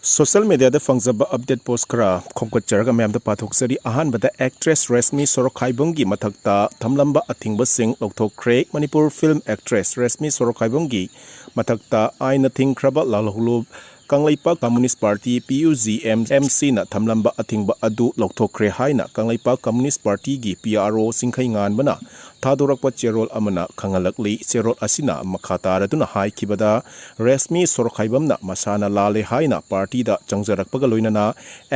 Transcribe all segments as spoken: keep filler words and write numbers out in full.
Social mediaꯗ ꯐꯪꯖꯕ update post ꯈꯔ ꯈꯣꯝꯒꯠꯆꯔꯒ ꯃꯌꯥꯝꯗ ꯄꯥꯊꯣꯛꯆꯔꯤ꯫ ꯑꯍꯥꯟꯕꯗ, actress ꯔꯦꯁꯃꯤ ꯁꯣꯔꯣꯛꯈꯥꯏꯕꯝꯒꯤ ꯃꯊꯛꯇ ꯊꯝꯂꯝꯕ ꯑꯊꯤꯡꯕꯁꯤꯡ ꯂꯧꯊꯣꯛꯈ꯭ꯔꯦ꯫ ꯃꯅꯤꯄꯨꯔ film actress ꯔꯦꯁꯃꯤ ꯁꯣꯔꯣꯛꯈꯥꯏꯕꯝꯒꯤ ꯃꯊꯛꯇ ꯑꯥꯏꯟꯅ ꯊꯤꯡꯈ꯭ꯔꯕ ꯂꯥꯜꯍꯧꯂꯨꯞ Kangleipak Communist Party, P U G M, M Cꯅ ꯊꯝꯂꯝꯕ ꯑꯊꯤꯡꯕ ꯑꯗꯨ ꯂꯧꯊꯣꯛꯈ꯭ꯔꯦ ꯍꯥꯏꯅ Kangleipak Communist Partyꯒꯤ P R O ꯆꯤꯡꯈꯩ ꯉꯥꯟꯕꯅ ꯊꯥꯗꯣꯔꯛꯄ ꯆꯦꯔꯣꯜ ꯑꯃꯅ ꯈꯪꯍꯜꯂꯛꯂꯤ꯫ ꯆꯦꯔꯣꯜ ꯑꯁꯤꯅ ꯃꯈꯥ ꯇꯥꯔꯗꯨꯅ ꯍꯥꯏꯈꯤꯕꯗ, ꯔꯦꯁꯃꯤ ꯁꯣꯔꯣꯛꯈꯥꯏꯕꯝꯅ ꯃꯁꯥꯅ ꯂꯥꯜꯂꯦ ꯍꯥꯏꯅ partyꯗ ꯆꯪꯖꯔꯛꯄꯒ ꯂꯣꯏꯅꯅ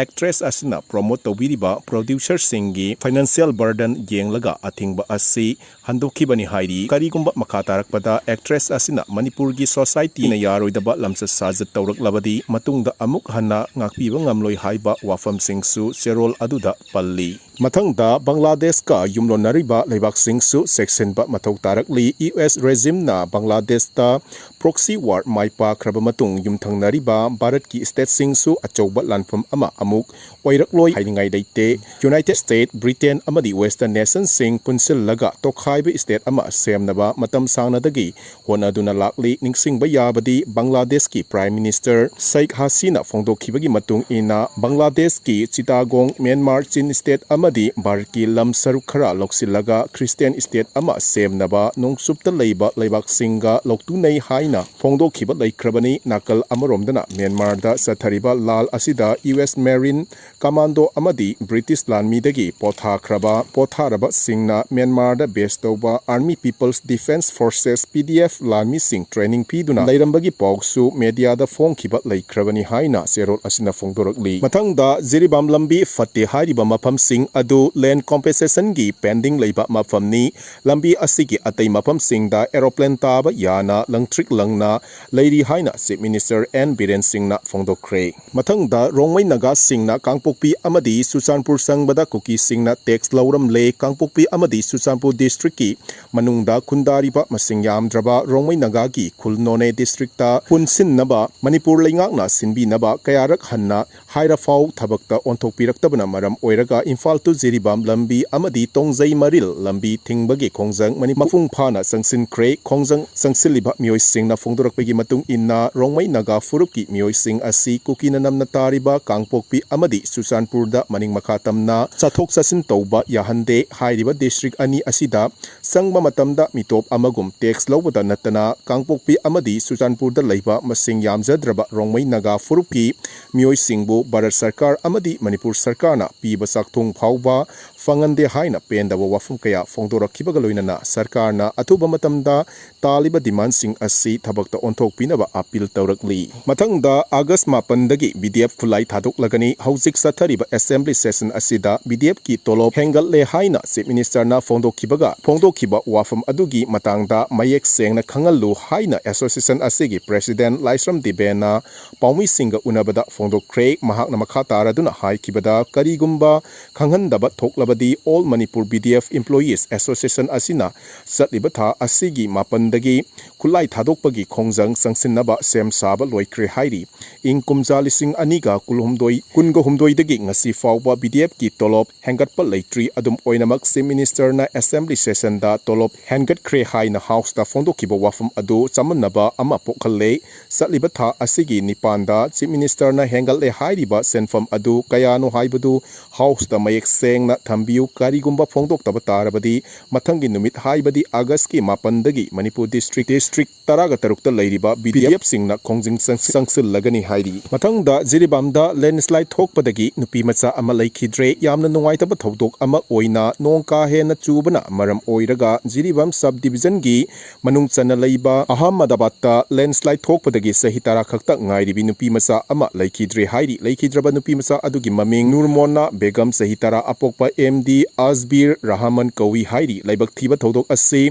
actress ꯑꯁꯤꯅ promote ꯇꯧꯕꯤꯔꯤꯕ producerꯁꯤꯡꯒꯤ financial burden ꯌꯦꯡꯂꯒ ꯑꯊꯤꯡꯕ ꯑꯁꯤ ꯍꯟꯗꯣꯛꯈꯤꯕꯅꯤ ꯍꯥꯏꯔꯤ꯫ ꯀꯔꯤꯒꯨꯝꯕ ꯃꯈꯥ ꯇꯥꯔꯛꯄꯗ actress ꯑꯁꯤꯅ ꯃꯅꯤꯄꯨꯔꯒꯤ societyꯅ ꯌꯥꯔꯣꯏꯗꯕ ꯂꯝꯆꯠ ꯁꯥꯖꯠ ꯇꯧꯔꯛꯂꯕꯗꯤ ꯃꯇꯨꯡꯗ ꯑꯃꯨꯛ ꯍꯟꯅ ꯉꯥꯛꯄꯤꯕ ꯉꯝꯂꯣꯏ ꯍꯥꯏꯕ ꯋꯥꯐꯝꯁꯤꯡꯁꯨ ꯆꯦꯔꯣꯜ ꯑꯗꯨꯗ ꯄꯜꯂꯤ꯫ ꯃꯊꯪꯗ, ꯕꯪꯒ꯭ꯂꯥꯗꯦꯁꯀ ꯌꯨꯝꯂꯣꯟꯅꯔꯤꯕ ꯂꯩꯕꯥꯛꯁꯤꯡꯁꯨ ꯆꯦꯛꯁꯤꯟꯕ ꯃꯊꯧ ꯇꯥꯔꯛꯂꯤ꯫ U S regimeꯅ ꯕꯪꯒ꯭ꯂꯥꯗꯦꯁꯇ proxy war ꯃꯥꯏ ꯄꯥꯛꯈ꯭ꯔꯕ ꯃꯇꯨꯡ ꯌꯨꯝꯊꯪꯅꯔꯤꯕ ꯚꯥꯔꯠꯀꯤ stateꯁꯤꯡꯁꯨ ꯑꯆꯧꯕ ꯂꯥꯟꯐꯝ ꯑꯃ ꯑꯃꯨꯛ ꯑꯣꯏꯔꯛꯂꯣꯏ ꯍꯥꯏꯅꯤꯡꯉꯥꯏ ꯂꯩꯇꯦ꯫ United States, Britain ꯑꯃꯗꯤ Western nationꯁꯤꯡ ꯄꯨꯟꯁꯤꯜꯂꯒ ꯇꯣꯈꯥꯏꯕ state ꯑꯃ ꯁꯦꯝꯅꯕ ꯃꯇꯝ ꯁꯥꯡꯅꯗꯒꯤ ꯍꯣꯠꯅꯗꯨꯅ ꯂꯥꯛꯂꯤ꯫ ꯅꯤꯡꯁꯤꯡꯕ ꯌꯥꯕꯗꯤ, ꯕꯪꯒ꯭ꯂꯥꯗꯦꯁꯀꯤ Prime Minister ꯁꯩꯈ ꯍꯁꯤꯅꯥ ꯐꯣꯡꯗꯣꯛꯈꯤꯕꯒꯤ ꯃꯇꯨꯡ ꯏꯟꯅ, ꯕꯪꯒ꯭ꯂꯥꯗꯦꯁꯀꯤ ꯆꯤꯇꯥꯒꯣꯡ, ꯃ꯭ꯌꯥꯟꯃꯥꯔ, ꯆꯤꯟ state ꯑꯃꯗꯤ ꯚꯥꯔꯠꯀꯤ ꯂꯝ ꯁꯔꯨꯛ ꯈꯔ ꯂꯧꯁꯤꯜꯂꯒ Christian state ꯑꯃ ꯁꯦꯝꯅꯕ ꯅꯣꯡꯆꯨꯞꯇ ꯂꯩꯕ ꯂꯩꯕꯥꯛꯁꯤꯡꯒ ꯂꯧꯇꯨꯅꯩ ꯍꯥꯏꯅ ꯐꯣꯡꯗꯣꯛꯈꯤꯕ ꯂꯩꯈ꯭ꯔꯕꯅꯤ꯫ ꯅꯥꯀꯜ ꯑꯃꯔꯣꯝꯗꯅ ꯃ꯭ꯌꯥꯟꯃꯥꯔꯗ ꯆꯠꯊꯔꯤꯕ ꯂꯥꯜ ꯑꯁꯤꯗ U S Marine Commando ꯑꯃꯗꯤ British ꯂꯥꯟꯃꯤꯗꯒꯤ ꯄꯣꯊꯥꯈ꯭ꯔꯕ, ꯄꯣꯊꯥꯔꯕꯁꯤꯡꯅ ꯃ꯭ꯌꯥꯟꯃꯥꯔꯗ base ꯇꯧꯕ Army People's Defence Forces, P D F, ꯂꯥꯟꯃꯤꯁꯤꯡ training ꯄꯤꯗꯨꯅ ꯂꯩꯔꯝꯕꯒꯤ ꯄꯥꯎꯁꯨ mediaꯗ ꯐꯣꯡꯈꯤꯕ ꯂꯩꯈ꯭ꯔꯕꯅꯤ ꯍꯥꯏꯅ ꯆꯦꯔꯣꯜ ꯑꯁꯤꯅ ꯐꯣꯡꯗꯣꯔꯛꯂꯤ꯫ ꯃꯊꯪꯗ, ꯖꯤꯔꯤꯕꯥꯝ ꯂꯝꯕꯤ ꯐꯠꯇꯦ ꯍꯥꯏꯔꯤꯕ ꯃꯐꯝꯁꯤꯡ ꯑꯗꯨ land compensationꯒꯤ pending ꯂꯩꯕ ꯃꯐꯝꯅꯤ꯫ ꯂꯝꯕꯤ ꯑꯁꯤꯒꯤ ꯑꯇꯩ ꯃꯐꯝꯁꯤꯡꯗ aeroplane ꯇꯥꯕ ꯌꯥꯅ ꯂꯪꯇ꯭ꯔꯤꯛ ꯂꯪꯅ ꯂꯩꯔꯤ ꯍꯥꯏꯅ Chief Minister N ꯕꯤꯔꯦꯟ ꯁꯤꯡꯅ ꯐꯣꯡꯗꯣꯛꯈ꯭ꯔꯦ꯫ ꯃꯊꯪꯗ, ꯔꯣꯡꯃꯩ ꯅꯥꯒꯥꯁꯤꯡꯅ ꯀꯥꯡꯄꯣꯛꯄꯤ ꯑꯃꯗꯤ ꯆꯨꯔꯆꯥꯟꯄꯨꯔ ꯆꯪꯕꯗ ꯀꯨꯀꯤꯁꯤꯡꯅ tax ꯂꯧꯔꯝꯂꯦ꯫ ꯀꯥꯡꯄꯣꯛꯄꯤ ꯑꯃꯗꯤ ꯆꯨꯔꯆꯥꯟꯄꯨꯔ districtꯀꯤ ꯃꯅꯨꯡꯗ ꯈꯨꯟꯗꯥꯔꯤꯕ ꯃꯁꯤꯡ ꯌꯥꯝꯗ꯭ꯔꯕ ꯔꯣꯡꯃꯩ ꯅꯥꯒꯥꯒꯤ ꯈꯨꯜ ꯅꯣꯅꯦ districtꯇ ꯄꯨꯟꯁꯤꯟꯅꯕ ꯃꯅꯤꯄꯨꯔ ꯂꯩꯉꯥꯛꯅ ꯁꯤꯟꯕꯤꯅꯕ ꯀꯌꯥꯔꯛ ꯍꯟꯅ ꯍꯥꯏꯔꯐꯥꯎ ꯊꯕꯛꯇ ꯑꯣꯟꯊꯣꯛꯄꯤꯔꯛꯇꯕꯅ ꯃꯔꯝ ꯑꯣꯏꯔꯒ ꯏꯝꯐꯥꯜ to ꯖꯤꯔꯤꯕꯥꯝ ꯂꯝꯕꯤ ꯑꯃꯗꯤ ꯇꯣꯡꯖꯩ ꯃꯔꯤꯜ ꯂꯝꯕꯤ ꯊꯤꯡꯕꯒꯤ ꯈꯣꯡꯖꯪ ꯃꯅꯤ-, ꯃꯄꯨꯡ ꯐꯥꯅ ꯆꯪꯁꯤꯟꯈ꯭ꯔꯦ꯫ ꯈꯣꯡꯖꯪ ꯆꯪꯁꯤꯜꯂꯤꯕ ꯃꯤꯑꯣꯏꯁꯤꯡꯅ ꯐꯣꯡꯗꯣꯔꯛꯄꯒꯤ ꯃꯇꯨꯡ ꯏꯟꯅ, ꯔꯣꯡꯃꯩ ꯅꯥꯒꯥ ꯐꯨꯔꯨꯞꯀꯤ ꯃꯤꯑꯣꯏꯁꯤꯡ ꯑꯁꯤ ꯀꯨꯀꯤꯅ ꯅꯝꯅ ꯇꯥꯔꯤꯕ ꯀꯥꯡꯄꯣꯛꯄꯤ ꯑꯃꯗꯤ ꯆꯨꯔꯆꯥꯟꯄꯨꯔꯗ ꯃꯅꯤꯡ ꯃꯈꯥ ꯇꯝꯅ ꯆꯠꯊꯣꯛ ꯆꯠꯁꯤꯟ ꯇꯧꯕ ꯌꯥꯍꯟꯗꯦ꯫ ꯍꯥꯏꯔꯤꯕ ꯗꯤꯁꯇ꯭ꯔꯤꯛ ꯑꯅꯤ ꯑꯁꯤꯗ ꯆꯪꯕ ꯃꯇꯝꯗ ꯃꯤꯇꯣꯞ ꯑꯃꯒꯨꯝ ꯇꯦꯛꯁ ꯂꯧꯕꯗ ꯅꯠꯇꯅ, ꯀꯥꯡꯄꯣꯛꯄꯤ ꯑꯃꯗꯤ ꯆꯨꯔꯆꯥꯟꯄꯨꯔꯗ ꯂꯩꯕ ꯃꯁꯤꯡ ꯌꯥꯝꯖꯗ꯭ꯔꯕ ꯔꯣꯡꯃꯩ ꯅꯥꯒꯥ ꯐꯨꯔꯨꯞꯀꯤ ꯃꯤꯑꯣꯏꯁꯤꯡꯕꯨ ꯚꯥꯔꯠ ꯁꯔꯀꯥꯔ ꯑꯃꯗꯤ ꯃꯅꯤꯄꯨꯔ ꯁꯔꯀꯥꯔꯅ ꯄꯤꯕ ꯆꯥꯛꯊꯨꯡ ꯐꯥꯎꯕ ꯐꯪꯍꯟꯗꯦ ꯍꯥꯏꯅ ꯄꯦꯟꯗꯕ ꯋꯥꯐꯝ ꯀꯌꯥ ꯐꯣꯡꯗꯣꯔꯛꯈꯤꯕꯒ ꯂꯣꯏꯅꯅ ꯁꯔꯀꯥꯔꯅ ꯑꯊꯨꯕ ꯃꯇꯝꯗ ꯇꯥꯜꯂꯤꯕ ꯗꯤꯃꯥꯟꯁꯤꯡ ꯑꯁꯤ ꯊꯕꯛꯇ ꯑꯣꯟꯊꯣꯛꯄꯤꯅꯕ ꯑꯄꯤꯜ ꯇꯧꯔꯛꯂꯤ꯫ ꯃꯊꯪꯗ ꯑꯥꯒꯁ ꯃꯥꯄꯟꯗꯒꯤ ꯕꯤ ꯗꯤ ꯑꯦꯐ ꯈꯨꯠꯂꯥꯏ ꯊꯥꯗꯣꯛꯂꯒꯅꯤ꯫ ꯍꯧꯖꯤꯛ ꯆꯠꯊꯔꯤꯕ ꯑꯦꯁꯦꯝꯕ꯭ꯂꯤ ꯁꯦꯁꯟ ꯑꯁꯤꯗ ꯕꯤ ꯗꯤ ꯑꯦꯐꯀꯤ ꯇꯣꯂꯣꯞ ꯍꯦꯟꯒꯠꯂꯦ ꯍꯥꯏꯅ ꯆꯤꯐ ꯃꯤꯅꯤꯁꯇꯔꯅ ꯐꯣꯡꯗꯣꯛꯈꯤꯕꯒ, ꯐꯣꯡꯗꯣꯛꯈꯤꯕ ꯋꯥꯐꯝ ꯑꯗꯨꯒꯤ ꯃꯇꯥꯡꯗ ꯃꯌꯦꯛ ꯁꯦꯡꯅ ꯈꯪꯍꯜꯂꯨ ꯍꯥꯏꯅ ꯑꯦꯁꯣꯁꯤꯌꯦꯁꯟ ꯑꯁꯤꯒꯤ ꯄ꯭ꯔꯦꯁꯤꯗꯦꯟꯠ ꯂꯥꯏꯁ꯭ꯔꯝ ꯗꯤꯕꯦꯅ ꯄꯥꯎꯃꯤꯁꯤꯡꯒ ꯎꯅꯕꯗ ꯐꯣꯡꯗꯣꯛꯈ꯭ꯔꯦ꯫ ꯃꯍꯥꯛꯅ ꯃꯈꯥ ꯇꯥꯔꯗꯨꯅ ꯍꯥꯏꯈꯤꯕꯗ, ꯀꯔꯤꯒꯨꯝꯕ ꯈꯪꯍꯟꯗꯕ ꯊꯣꯛꯂꯕꯗꯤ All Manipur B D F Employees Association ꯑꯁꯤꯅ ꯆꯠꯂꯤꯕ ꯊꯥ ꯑꯁꯤꯒꯤ ꯃꯥꯄꯟꯗꯒꯤ ꯈꯨꯠꯂꯥꯏ ꯊꯥꯗꯣꯛꯄꯒꯤ ꯈꯣꯡꯖꯪ ꯆꯪꯁꯤꯟꯅꯕ ꯁꯦꯝ ꯁꯥꯕ ꯂꯣꯏꯈ꯭ꯔꯦ ꯍꯥꯏꯔꯤ꯫ ꯏꯪ ꯀꯨꯝꯖꯥ ꯂꯤꯁꯤꯡ ꯑꯅꯤꯒ ꯀꯨꯟꯍꯨꯝꯗꯣꯏ, ꯀꯨꯟꯒ ꯍꯨꯝꯗꯣꯏꯗꯒꯤ ꯉꯁꯤ ꯐꯥꯎꯕ ꯕꯤ ꯗꯤ ꯑꯦꯐꯀꯤ ꯇꯣꯂꯣꯞ ꯍꯦꯟꯒꯠꯄ ꯂꯩꯇ꯭ꯔꯤ꯫ ꯑꯗꯨꯝ ꯑꯣꯏꯅꯃꯛ, ꯆꯤꯐ ꯃꯤꯅꯤꯁꯇꯔꯅ ꯑꯦꯁꯦꯝꯕ꯭ꯂꯤ ꯁꯦꯁꯟꯗ ꯇꯣꯂꯣꯞ ꯍꯦꯟꯒꯠꯈ꯭ꯔꯦ ꯍꯥꯏꯅ ꯍꯥꯎꯁꯇ ꯐꯣꯡꯗꯣꯛꯈꯤꯕ ꯋꯥꯐꯝ ꯑꯗꯨ ꯆꯃꯝꯅꯕ ꯑꯃ ꯄꯣꯛꯍꯜꯂꯦ꯫ ꯆꯠꯂꯤꯕ ꯊꯥ ꯑꯁꯤꯒꯤ ꯅꯤꯄꯥꯟꯗ ꯆꯤꯐ ꯃꯤꯅꯤꯁꯇꯔꯅ ꯍꯦꯟꯒꯠꯂꯦ ꯍꯥꯏꯔꯤꯕ ꯁꯦꯟꯐꯝ ꯑꯗꯨ ꯀꯌꯥꯅꯣ ꯍꯥꯏꯕꯗꯨ ꯍꯥꯎꯁꯇ ꯃꯌꯦꯛ ꯁꯦꯡꯅ ꯊꯝꯕꯤꯌꯨ꯫ ꯀꯔꯤꯒꯨꯝꯕ ꯐꯣꯡꯗꯣꯛꯇꯕ ꯇꯥꯔꯕꯗꯤ, ꯃꯊꯪꯒꯤ ꯅꯨꯃꯤꯠ ꯍꯥꯏꯕꯗꯤ ꯑꯥꯒꯁꯀꯤ ꯃꯥꯄꯟꯗꯒꯤ ꯃꯅꯤꯄꯨꯔ ꯗꯤꯁꯇ꯭ꯔꯤꯛ, ꯗꯤꯁꯇ꯭ꯔꯤꯛ ꯇꯔꯥꯒ ꯇꯔꯨꯛꯇ ꯂꯩꯔꯤꯕ ꯕꯤ ꯗꯤ ꯑꯦꯐꯁꯤꯡꯅ ꯈꯣꯡꯖꯪ ꯆꯪ-, ꯆꯪꯁꯤꯜꯂꯒꯅꯤ ꯍꯥꯏꯔꯤ꯫ ꯃꯊꯪꯗ ꯖꯤꯔꯤꯕꯥꯝꯗ ꯂꯦꯟꯁꯂꯥꯏꯠ ꯊꯣꯛꯄꯗꯒꯤ ꯅꯨꯄꯤ ꯃꯆꯥ ꯑꯃ ꯂꯩꯈꯤꯗ꯭ꯔꯦ꯫ ꯌꯥꯝꯅ ꯅꯨꯡꯉꯥꯏꯇꯕ ꯊꯧꯗꯣꯛ ꯑꯃ ꯑꯣꯏꯅ ꯅꯣꯡ ꯀꯥ ꯍꯦꯟꯅ ꯆꯨꯕꯅ ꯃꯔꯝ ꯑꯣꯏꯔꯒ ꯖꯤꯔꯤꯕꯥꯝ ꯁꯕ ꯗꯤꯕꯤꯖꯟꯒꯤ ꯃꯅꯨꯡ ꯆꯟꯅ ꯂꯩꯕ ꯑꯍꯃꯗꯥꯕꯥꯗꯇ ꯂꯦꯟꯁꯂꯥꯏꯠ ꯊꯣꯛꯄꯗꯒꯤ ꯆꯍꯤ ꯇꯔꯥ ꯈꯛꯇ ꯉꯥꯏꯔꯤꯕꯤ ꯅꯨꯄꯤ ꯃꯆꯥ ꯑꯃ ꯂꯩꯈꯤꯗ꯭ꯔꯦ ꯍꯥꯏꯔꯤ꯫ ꯂꯩꯈꯤꯗ꯭ꯔꯕ ꯅꯨꯄꯤ ꯃꯆꯥ ꯑꯗꯨꯒꯤ ꯃꯃꯤꯡ ꯅꯨꯔꯃꯣꯅꯥ ꯕꯦꯒꯝ, ꯆꯍꯤ ꯇꯔꯥ, ꯑꯄꯣꯛꯄ ꯑꯦꯝ ꯗꯤ ꯑꯖꯕꯤꯔ ꯔꯍꯃꯟ ꯀꯧꯏ ꯍꯥꯏꯔꯤ꯫ ꯂꯥꯏꯕꯛ ꯊꯤꯕ ꯊꯧꯗꯣꯛ ꯑꯁꯤ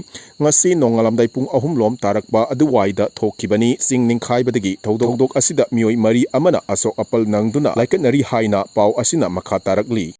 ꯉꯁꯤ ꯅꯣꯡꯉꯥꯜꯂꯝꯗꯥꯏ ꯄꯨꯡ ꯑꯍꯨꯝ ꯂꯣꯝ ꯇꯥꯔꯛꯄ ꯑꯗꯨꯋꯥꯏꯗ ꯊꯣꯛꯈꯤꯕꯅꯤ꯫ ꯆꯤꯡ ꯅꯤꯡꯈꯥꯏꯕꯗꯒꯤ ꯊꯧꯗꯣꯛ, ꯊꯧꯗꯣꯛ ꯑꯁꯤꯗ ꯃꯤꯑꯣꯏ ꯃꯔꯤ ꯑꯃꯅ ꯑꯁꯣꯛ ꯑꯄꯜ ꯅꯪꯗꯨꯅ ꯂꯥꯏꯀꯠꯅꯔꯤ ꯍꯥꯏꯅ ꯄꯥꯎ ꯑꯁꯤꯅ ꯃꯈꯥ ꯇꯥꯔꯛꯂꯤ꯫